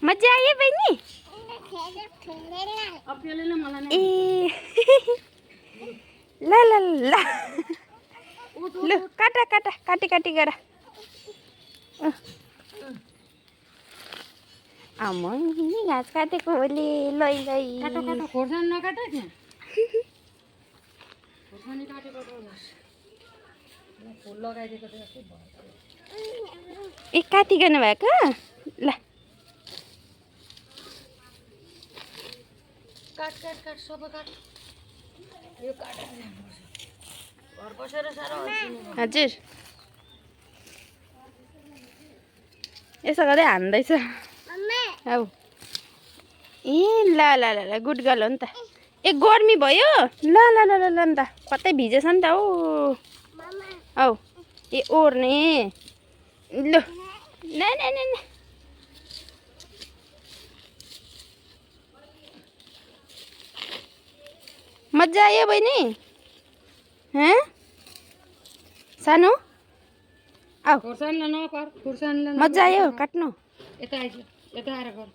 मजा आयो बहिनी ए ल ल ल लु काटा काटा काटी काटी गर आमा घाँस काटेको होली लै लै काटो काटो खोर्सानी नकाटो त्यहाँ खोर्सानी काटेको फुल लगाइदिएको थियो ए काटिकन भएको ल काट काट काट सबै काट यो काटेर ल्याउनुपर्छ घर बसेर साह्रो हजुर यसो गर्दै हान्दैछ हौ ए ल ल ल ल गुड गर्ल हो नि त ए गर्मी भयो ल ल ल ल ल नि त कतै भिजेछ नि त हौ हौ ए ओर्ने लु न न न न मजा आयो बहिनी हँ सानो आऊ खोर्सानीलाई नकर खोर्सानीलाई मजा आयो काट्नु यता आइज यता आएर गर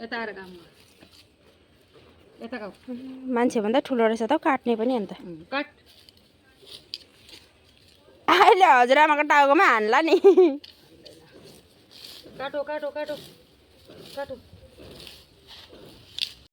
यता आएर काम गर यता गाउ मान्छेभन्दा ठुलो रहेछ त हौ काट्ने पनि अन्त काट अहिले हजुरआमाको टाउकोमा हान्ला नि काटो काटो काटो काटो